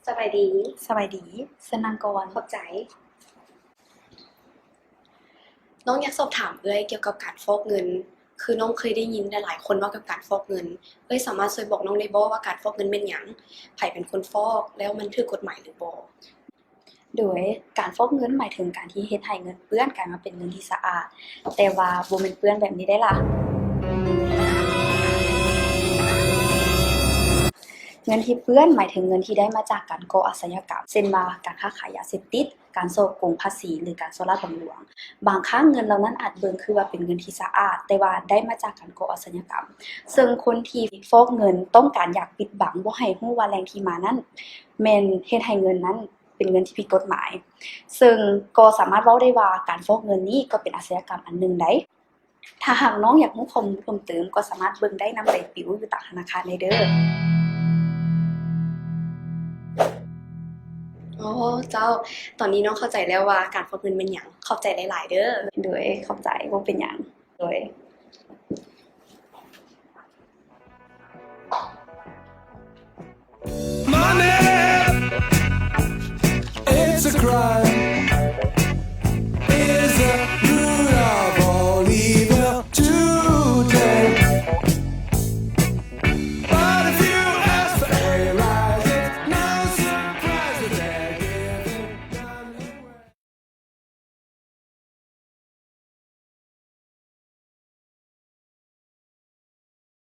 ສະບາຍດີ. ສະບາຍດີ. ເຊີນນັ່ງກ່ອນ. ຂອບໃຈ. ນ້ອງຢາກສອບຖາມເອື້ອຍກ່ຽວກັບການຟອກເງິນ. ຄືນ້ອງເຄີຍໄດ້ຍິນຫຼາຍໆຄົນເວົ້າກ່ຽວກັບການຟອກເງິນ. ເອື້ອຍສາມາດຊ່ວຍບອກນ້ອງໄດ້ບໍ່ວ່າການຟອກເງິນແມ່ນຫຍັງ? ໃຜເປັນຄົນຟອກ? ແລ້ວມັນຖືກກົດໝາຍຫຼືບໍ່? ໂດຍ ການຟອກເງິນໝາຍເຖິງການທີ່ເຮັດໃຫ້ເງິນເປື້ອນກາຍມາເປັນເງິນທີ່ສະອາດ, ແຕ່ວ່າບໍ່ແມ່ນເປື້ອນແບບນີ້ໄດ໋ລະ. ເງິນທີ່ເປື້ອນໝາຍເຖິງເງິນທີ່ໄດ້ມາຈາກການກໍ່ອາຊະຍາກຳ, ເຊັ່ນວ່າ ການຄ້າຂາຍຢາເສບຕິດ, ການສໍ້ໂກງພາສີ ຫຼື ການສໍ້ລາດບັງຫຼວງ. ບາງຄັ້ງເງິນເຫຼົ່ານັ້ນອາດເບິ່ງຄືວ່າເປັນເງິນທີ່ສະອາດ, ແຕ່ວ່າໄດ້ມາຈາກການກໍ່ອາຊະຍາກຳ. ເຊິ່ງຄົນທີ່ຟອກເງິນຕ້ອງການຢາກປິດບັງບໍ່ໃຫ້ຮູ້ວ່າແຫຼ່ງທີ່ມານັ້ນ ແມ່ນເຮັດໃຫ້ເງິນນັ້ນເປັນເງິນທີ່ຜິດກົດໝາຍ. ເຊິ່ງກໍສາມາດເວົ້າໄດ້ວ່າການຟອກເງິນນີ້ກໍເປັນອາຊະຍາກຳອັນໜຶ່ງໄດ໋. ຖ້າຫາກນ້ອງຢາກຮູ້ຂໍ້ມູນເພີ່ມເຕີມ ກໍສາມາດເບິ່ງໄດ້ນຳໃບປິວຢູ່ຕາມທະນາຄານໄດ້ເດີ້. ອໍ ເຈົ້າ, ຕອນນີ້ນ້ອງເຂົ້າໃຈແລ້ວວ່າການຟອກເງິນແມ່ນຫຍັງ. ຂອບໃຈຫຼາຍໆເດີ້. ໂດຍ ຂອບໃຈ, ບໍ່ເປັນຫຍັງ. ໂດຍ. Money, it's a crime.